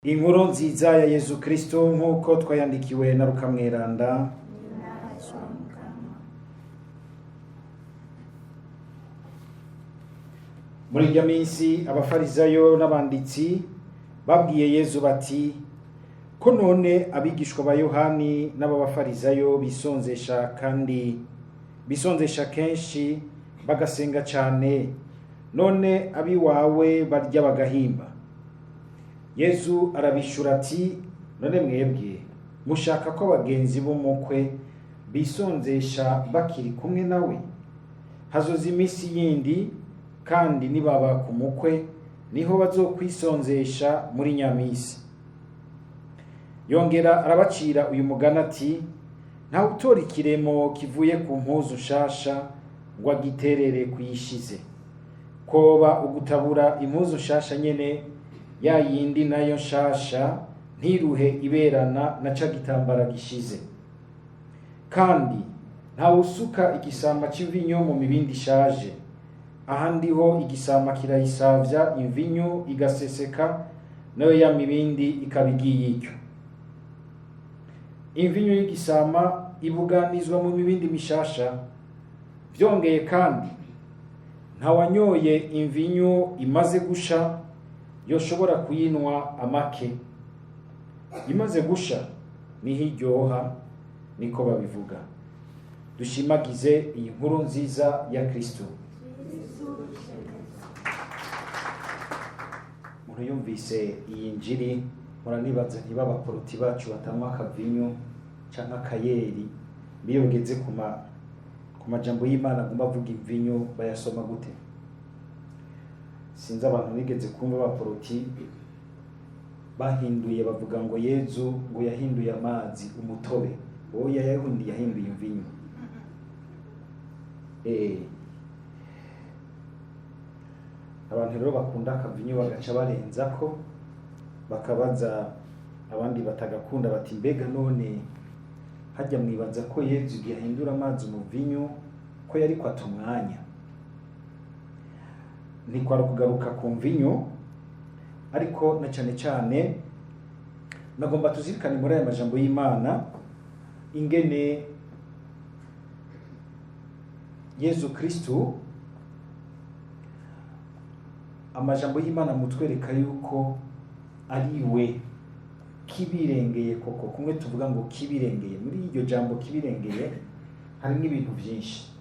Inkuru nziza ya Yezu Kristo nk'uko twayandikiwe na Rukamweranda. Muri iryo minsi abafarizayo n'abanditsi babwiye Yezu bati: "Ko none abigishwa ba Yohani n'ab'abafarizayo bisonzesha kandi bisonzesha kenshi bagasenga cane, none abiwawe barya bagahimba?" Yezu arabishura ati: "None mwebwe mushaka ko abagenzi b'umukwe bisonzesha bakiri kumwe nawe? Hazoza iminsi yindi, kandi nibaba ku mukwe niho bazokwisonzesha muri nyamisi." Yongera arabacira uyu mugani ati: "Ntawe utora ikiremo kivuye ku mpuzu nshasha ngo agiterere kuyishize, koba ugutabura impuzu nshasha nyene, ya yindi nayo nshasha ntiruhe iberana na ca gitambara gishize. Kandi ntawusuka igisama c'imvinyo mu mibindi ishaje, ahandi ho igisama kirayisavya, imvinyo igaseseka, nayo ya mibindi ikaba igiye ityo. Imvinyo y'igisama ibuganizwa mu mibindi mishasha. Vyongeye kandi, ntawanyoye imvinyo imaze gusha yoshobora kuyinwa amake. Imaze gusha niho iryoha, niko babivuga." Dushimagize iyi nkuru nziza ya Kristo. Umuntu yumvise iyi njiri, muranibaza ntiba abaporoti bacu batanywa akavinyo canke akayeri, biyo bageze ku majambo y'Imana agomba avuga imvinyo, bayasoma gute? Sinzi abantu bigeze kumva abaporoti bahinduye bavuga ngo Yezu ngo yahinduye amazi umutobe. Oya, yahinduye imvinyo. Abantu rero bakunda akavinyo bagaca barenzako, bakabaza abandi batagakunda bati: "Mbega none hajya mwibaza ko Yezu igihe ahindura amazi umuvinyo ko yari kwata umwanya?" Ntikwari kugaruka ku mvinyo, ariko na cane cane nagomba tuzirikane muri aya majambo y'Imana ingene Yezu Kristo, amajambo y'Imana mutwereka yuko ari we kibirengeye koko. Kumwe tuvuga ngo kibirengeye, muri iryo jambo kibirengeye harimo ibintu byinshi.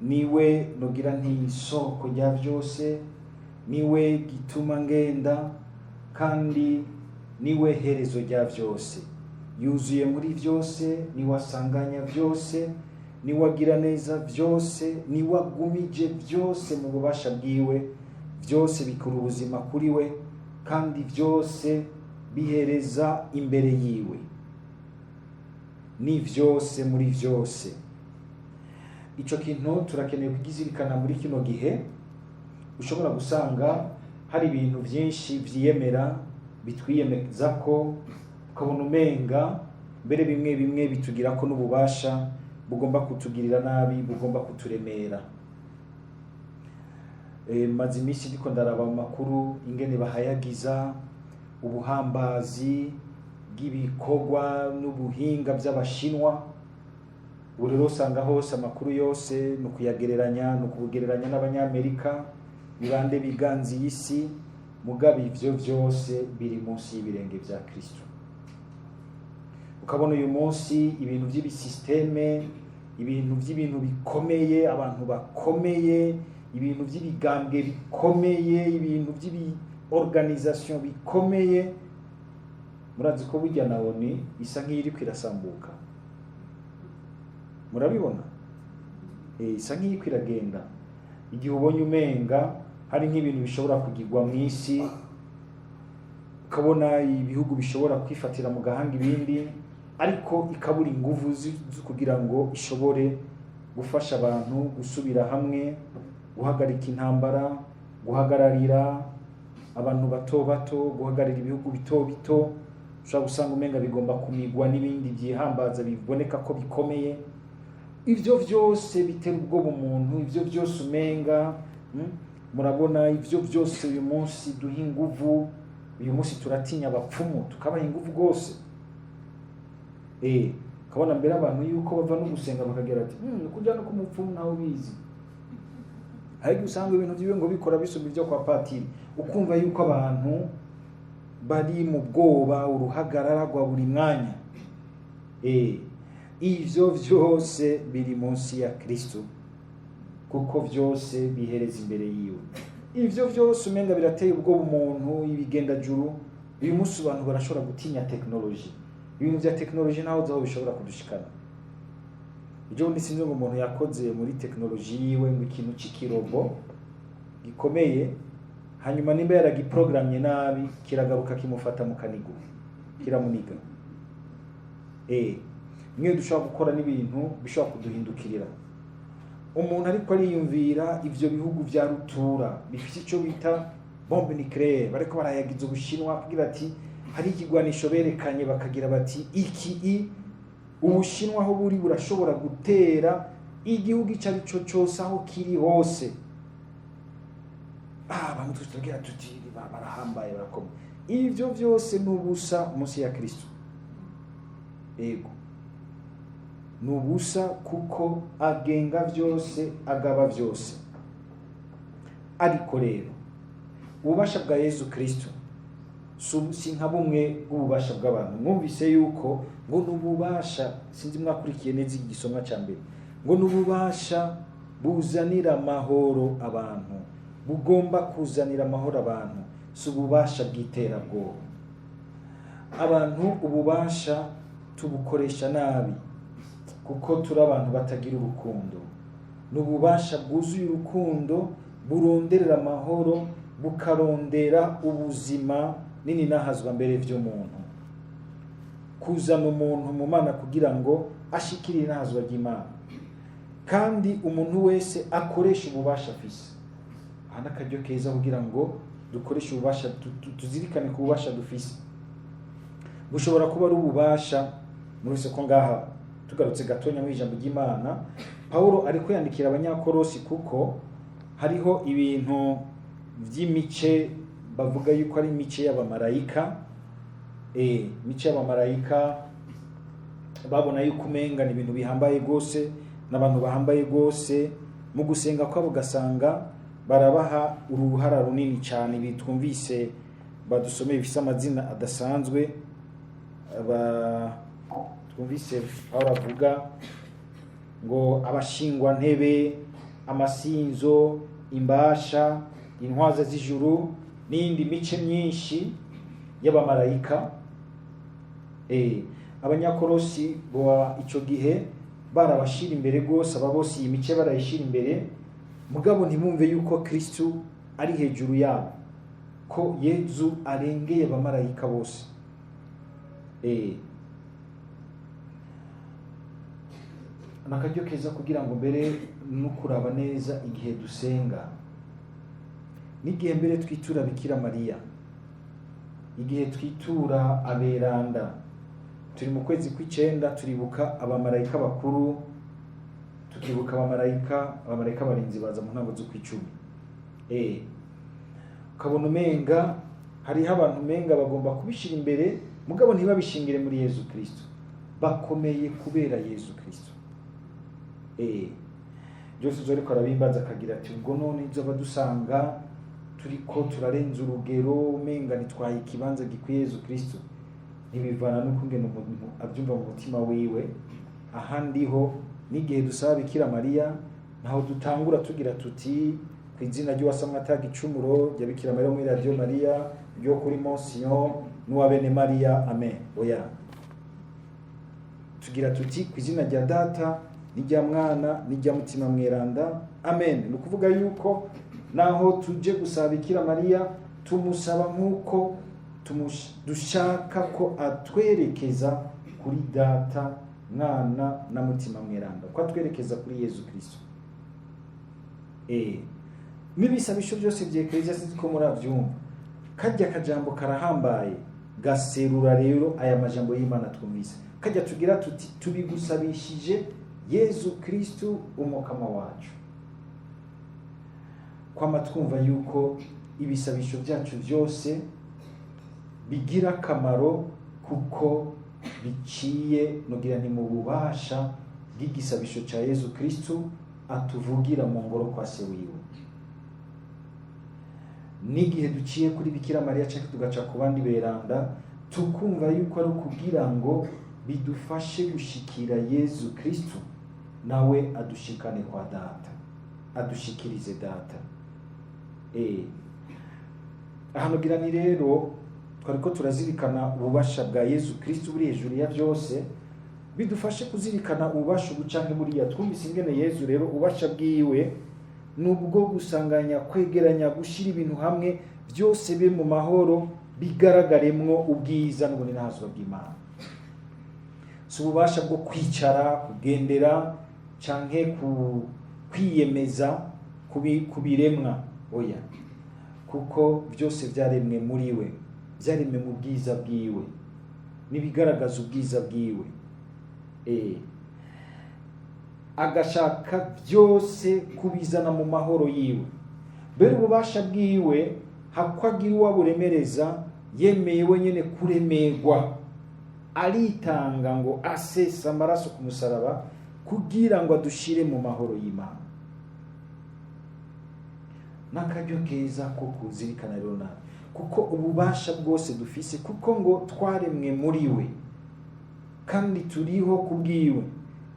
Niwe nogira nti isoko rya byose, niwe gituma ngenda, kandi niwe herezo rya byose. Yuzuye muri byose, niwe asanganya byose, niwe agira neza byose, niwe agumije byose mu bubasha bwiwe. Byose bikura ubuzima kuri we, kandi byose bihereza imbere yiwe. Ni vyose muri vyose. Ico kintu turakeneye kugizirikana muri kino gihe ushobora gusanga hari ibintu vyinshi vyiyemera, bitwiyemeza ko ukabona umenga mbere bimwe bimwe bitugira ko n'ububasha bugomba kutugirira nabi, bugomba kuturemera. Maze iminsi ndiko ndaraba mu makuru ingene bahayagiza ubuhambazi bw'ibikorwa n'ubuhinga by'Abashinwa. Ubu rero usanga hose amakuru yose ni ukuyagereranya, ni ukugereranya n'Abanyamerika, ni bande biganzi y'isi. Mugabo ivyo vyose biri munsi y'ibirenge vya Kristo. Ukabona uyu munsi ibintu by'ibisysteme, ibintu by'ibintu bikomeye, abantu bakomeye, ibintu by'ibigambwe bikomeye, ibintu by'ibi-organisation bikomeye. Murazi ko burya na ONU isa nk'iyiriko irasambuka, murabibona? Isa nk'iyiriko iragenda. Igihe ubonye umenga hari nk'ibintu bishobora kugirwa mu isi, ukabona ibihugu bishobora kwifatira mu gahanga ibindi, ariko ikabura inguvu zo kugira ngo ishobore gufasha abantu gusubira hamwe, guhagarika intambara, guhagararira abantu bato bato, guhagararira ibihugu bito bito. Ushobora gusanga umenga bigomba kumigwa n'ibindi byihambaza biboneka ko bikomeye. Ivyo vyose bitera ubwoba umuntu, ivyo vyose umenga, murabona ivyo vyose uyu munsi duha inguvu. Uyu munsi turatinya abapfumu, tukabaha ingufu rwose. Kabona mbere abantu yuko bava no gusenga bakagira ati kujya no kumupfumu ntawe ubizi. Ariko usanga ibintu byiwe ngo bikora bisumba ibyo kwa patiri, ukumva yuko abantu bari mu bwoba, uruhagarara rwa buri mwanya. Ivyo vyose biri munsi ya Kristo, kuko vyose bihereza imbere yiwe. Ivyo vyose umenga birateye ubwoba umuntu, ibigendajuru. Uyu munsi abantu barashobora gutinya tekinoloji, ibintu vya tekinoloji ntaho zaho bishobora kudushikana. Ejo bundi sinzi ngo umuntu yakoze muri tekinoloji yiwe ngo ikintu c'ikirobo gikomeye, hanyuma nimba yaragiprogramye nabi kiragaruka kimufata mu kanigo, kiramuniga. Mwe dushobora gukora n'ibintu bishobora kuduhindukirira. Umuntu ariko ariyumvira ivyo bihugu vya rutura bifite ico bita bombe nucléaire, bariko barayagiza Ubushinwa kugira ati hari ikigwanisho berekanye, bakagira bati iki i Ubushinwa aho buri burashobora gutera igihugu ico ari cyo cyose aho kiri hose. Abantu tugira tuti barahambaye, barakomeye. Ivyo vyose ni ubusa munsi ya Kristo. Ego, ni ubusa, kuko agenga vyose, agaba vyose. Ariko rero ububasha bwa Yezu Kristo si nka bumwe bw'ububasha bw'abantu. Mwumvise yuko ngo n'ububasha, sinzi mwakurikiye neza igisomwa cya mbere, ngo n'ububasha buzanira amahoro abantu, bugomba kuzanira amahoro abantu, si ububasha bw'iterabwoba. Abantu ububasha tubukoresha nabi kuko turi abantu batagira urukundo. Ni ububasha bwuzuye urukundo, buronderera amahoro, bukarondera ubuzima nini nahazwa mbere vy'umuntu, kuzana umuntu mu Mana kugira ngo ashikire inahazwa ry'Imana. Kandi umuntu wese akoresha ububasha afise. Aha n'akaryo keza kugira ngo dukoreshe ububasha, tuzirikane ku bubasha dufise. Bushobora kuba ari ububasha muri ko ngaha tugarutse gatonya mu ijambo ry'Imana, Paulo ariko yandikira Abanyakorosi, kuko hariho ibintu vy'imice bavuga yuko ari imice y'abamarayika. Imice y'abamarayika babona yuko umenga ni ibintu bihambaye rwose, n'abantu bahambaye rwose mu gusenga kwabo, ugasanga barabaha uruhara runini cyane. Bitwumvise badusomeye bifise amazina adasanzwe, twumvise Paulo avuga ngo abashingwa ntebe, amasinzo, imbasha, intwaza z'ijuru n'iyindi mice myinshi y'abamarayika. Abanyakorosi bo ico gihe barabashira imbere rwose, aba bose iyi mice barayishira imbere, mugabo ntibumve yuko Kristo ari hejuru yabo, ko Yezu arengeye abamarayika bose. Nakaryo keza kugira ngo mbere no kuraba neza igihe dusenga, n'igihe mbere twitura Bikira Mariya, igihe twitura aberanda. Turi mu kwezi kw'icenda, turibuka abamarayika bakuru, tukibuka abamarayika barinzi baza mu ntango z'ukwicumi. Ukabona umenga hariho abantu umenga bagomba kubishira imbere, mugabo ntibabishingire muri Yezu Kristo, bakomeye kubera Yezu Kristo. Byose uzo ariko arabimbaza akagira ati ubwo none nzoba dusanga turiko turarenza urugero, umenga ntitwaye ikibanza gikwiye Yezu Kristo. Ntibivana n'uko ngena umuntu abyumva mu mutima wiwe. Ahandi ho n'igihe dusaba Bikira Mariya, ntaho dutangura tugira tuti ku izina ry'uwasamwe atagicumuro rya Bikira Mariya muri Radio Maria ryo kuri Monsignor n'uwa bene Maria, amen. Oya, tugira tuti ku izina rya Data n'irya Mwana n'irya Mutima Mweranda, amen. Ni ukuvuga yuko naho tuje gusaba Bikira Mariya, tumusaba nk'uko dushaka ko atwerekeza kuri Data, Mwana na Mutima Mweranda, ko atwerekeza kuri Yezu Kristo. N'ibisabisho byose vya Eklezia, sinzi ko muravyumva, karya kajambo karahambaye, gaserura rero aya majambo y'Imana twumvise, kajya tugira tuti tubigusabishije Yezu Kristo umukama wacu. Kwama twumva yuko ibisabisho byacu byose Bigira akamaro kuko biciye, nogira ni mu bubasha bw'igisabisho ca Yezu Kristu atuvugira mu ngoro kwa se wiwe. N'igihe duciye kuri Bikira Mariya canke tugaca ku bandi beranda, tukumva yuko ari ukugira ngo bidufashe gushikira Yezu Kristu, nawe adushikane kwa Data, adushikirize Data. Ahantu gira ni rero twariko turazirikana ububasha bwa Yezu Kristu buri hejuru ya byose, bidufashe kuzirikana ububasha ubu canke buriya. Twumvise ingene Yezu rero ububasha bwiwe nubwo gusanganya, kwegeranya, gushira ibintu hamwe, byose biri mu mahoro, bigaragaremwo ubwiza n'ubuninahazwa bw'Imana. Si ububasha bwo kwicara, kugendera canke kwiyemeza ku biremwa, oya, kuko byose byaremwe muri we, byaremwe mu bwiza bwiwe, n'ibigaragaza ubwiza bwiwe. Agashaka byose kubizana mu mahoro yiwe. Mbere ububasha bwiwe hakwagira uwaburemereza, yemeye wenyine kuremerwa, aritanga ngo asesa amaraso ku musaraba kugira ngo adushire mu mahoro y'Imana. N'akaryo keza ko kuzirikana rero nawe, kuko ububasha bwose dufise, kuko ngo twaremwe muri we, kandi turiho kubwiwe,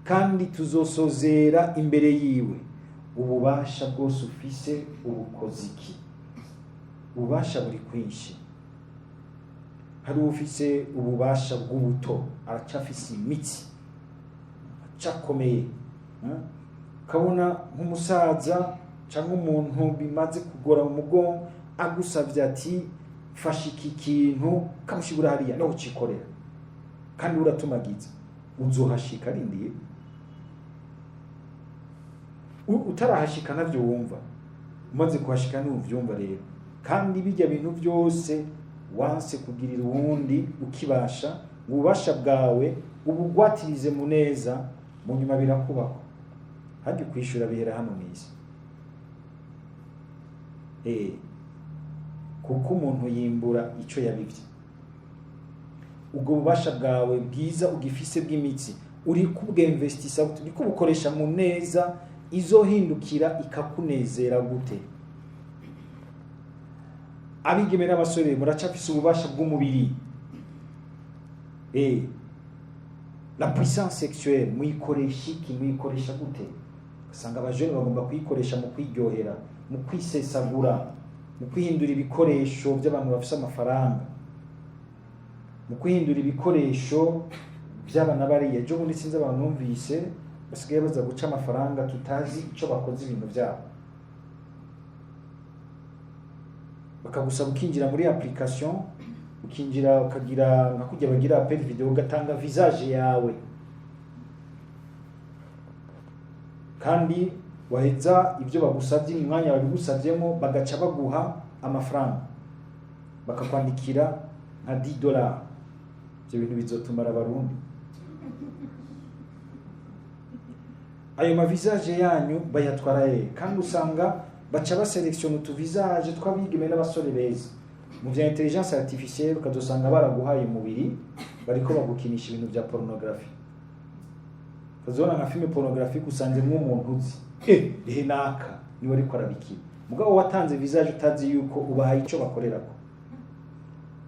kandi tuzosozera imbere yiwe. Ububasha bwose ufise ubukoze iki? Ububasha buri kwinshi. Hari ufise ububasha bw'ubuto, aracafise imitsi, acakomeye. Ukabona nk'umusaza cyangwa umuntu bimaze kugora mu mugongo agusavye ati: "Fasha iki kintu", kamushigura hariya no ucikorera, kandi uratumagiza, uzohashika arindiye. Utarahashika navyo wumva, umaze kuhashika ntuvyumva rero. Kandi bijya bintu byose wanse kugirira uwundi ukibasha, ngo ububasha bwawe ubugwatirize mu neza, mu nyuma birakubaho. Hajya kwishura bihera hano mw'isi. Kuko umuntu yimbura ico yabivye. Ubwo bubasha bwawe bwiza ugifise bw'imitsi, uri kubwinvestisa, uri kubukoresha mu neza izohindukira ikakunezera gute? Abigeme n'abasore, muracafise ububasha bw'umubiri, la puissance sexuelle, muyikoresha iki? Muyikoresha gute? Ugasanga abajene bagomba kuyikoresha mu kwiryohera, mu kwisesagura, mu kwihindura ibikoresho by'abantu bafise amafaranga, mu kwihindura ibikoresho by'abana bariya. Ejo bundi sinzi abantu numvise basigaye baza guca amafaranga tutazi ico bakoze ibintu byabo, bakagusaba ukinjira muri application, ukinjira ukagira nka kujya bagira appel vidéo, ugatanga visage yawe, kandi waheza ibyo bagusabye mu mwanya babigusabyemo, bagaca baguha amafaranga, bakakwandikira nka $10. Ibyo bintu bizotumara Abarundi. Ayo mavisage yanyu bayatwara he? Kandi usanga baca baselektiona utuvisage tw'abigeme n'abasore beza mu vya intelligence artificielle, ukazosanga baraguhaye umubiri, bariko bagukinisha ibintu vya pornography. Ukazobona nka filme pornographique, usanzemwo umuntu uzi, ehe naka niwe ariko arabikina, mugabo watanze visage utazi yuko ubahaye ico bakorerako.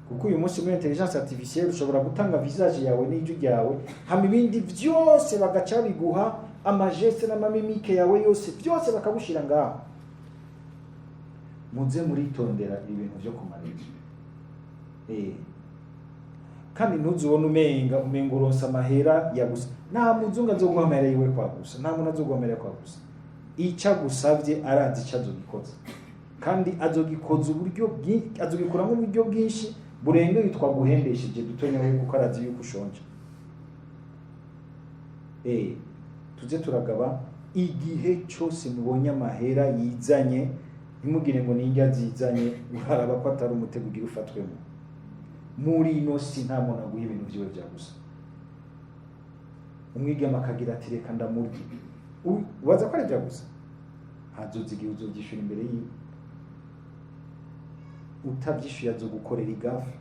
Kuko uyu munsi muri intelligence artificielle ushobora gutanga visage yawe n'ijwi ryawe, hama ibindi vyose bagaca biguha, amageste n'amamimique yawe yose, byose bakagushira ngaho. Muze muritondera ibi bintu vyo kumarira. Kandi ntuzubone umenga uronsa amahera ya gusa. Nta muzungu azoguha amahera yiwe kwa gusa, nta muntu azoguha amahera kwa gusa. Ico agusavye arazi ico azogikoza, kandi azogikoza uburyo bwinshi, azogikuramo uburyo bwinshi burengeye twaguhendesheje dutonya wewe, kuko arazi yuko ushonje. Tuze turagaba. Igihe cyose mubonye amahera yizanye, ntimugire ngo ninjya zizanye, uraraba ko atari umutego ugira ufatwemo. Muri ino si nta muntu aguha ibintu vyiwe vya gusa. Umwigeme akagira ati: "Reka ndamurye." Ubaza ko ari ibya gusa, hazoza igihe uzovyishura imbere yiwe. Utavyishuye azogukorera igafe.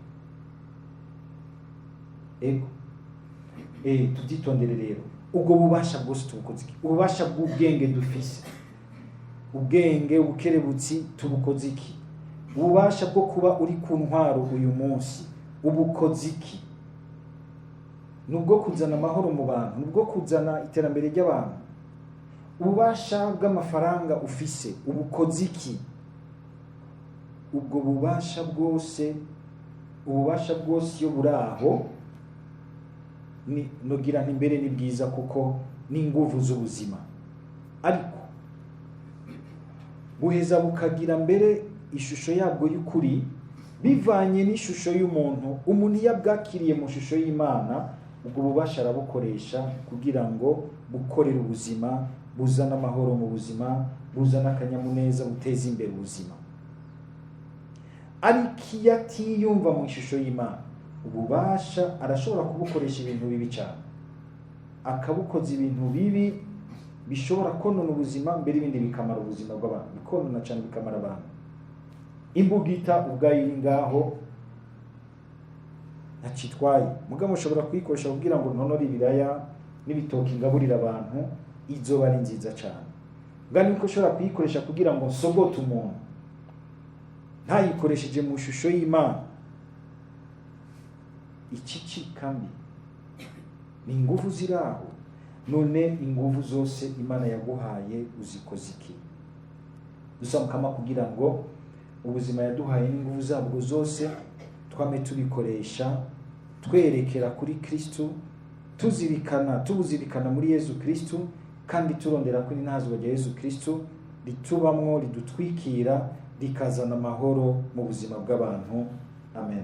Ego, tubyitondere rero. Ubwo bubasha bwose tubukoze iki? Ububasha bw'ubwenge dufise, ubwenge, ubukerebutsi, tubukoze iki? Ububasha bwo kuba uri ku ntwaro uyu munsi ubukoze iki? Ni ubwo kuzana amahoro mu bantu? Ni ubwo kuzana iterambere ry'abantu? Ububasha bw'amafaranga ufise ubukoze iki? Ubwo bubasha bwose, ububasha bwose iyo buri aho ni nogira nti mbere ni bwiza, kuko ni inguvu z'ubuzima, ariko buheza bukagira mbere ishusho yabwo y'ukuri bivanye n'ishusho y'umuntu. Umuntu iyo abwakiriye mu shusho y'Imana, ubwo bubasha arabukoresha kugira ngo bukorere ubuzima, buzane amahoro mu buzima, buzane akanyamuneza, buteze imbere ubuzima. Ariko iyo atiyumva mu ishusho y'Imana, ububasha arashobora kubukoresha ibintu bibi cyane, akabukoza ibintu bibi bishobora konona ubuzima, mbere ibindi bikamara ubuzima bw'abantu, bikonona cyane, bikamara abantu. Imbugita ubwayo iri ngaho ntacitwaye, mugabo ushobora kuyikoresha kugira ngo ntonore ibiraya n'ibitoki ngaburira abantu, izoba ari nziza cyane. Bwa niko ushobora kuyikoresha kugira ngo nsogote umuntu ntayikoresheje mu shusho y'Imana. Iki mbi ni ingufu ziri aho. None ingufu zose Imana yaguhaye uzikoze iki? Dusaba kugira ngo ubuzima yaduhaye n'ingufu zabwo zose twame tubikoresha twerekera kuri Kristu, tuzirikana, tubuzirikana muri Yezu Kristu, kandi turondera ko inazwa rya Yezu Kristu ritubamwo, ridutwikira, rikazana amahoro mu buzima bw'abantu. Amen.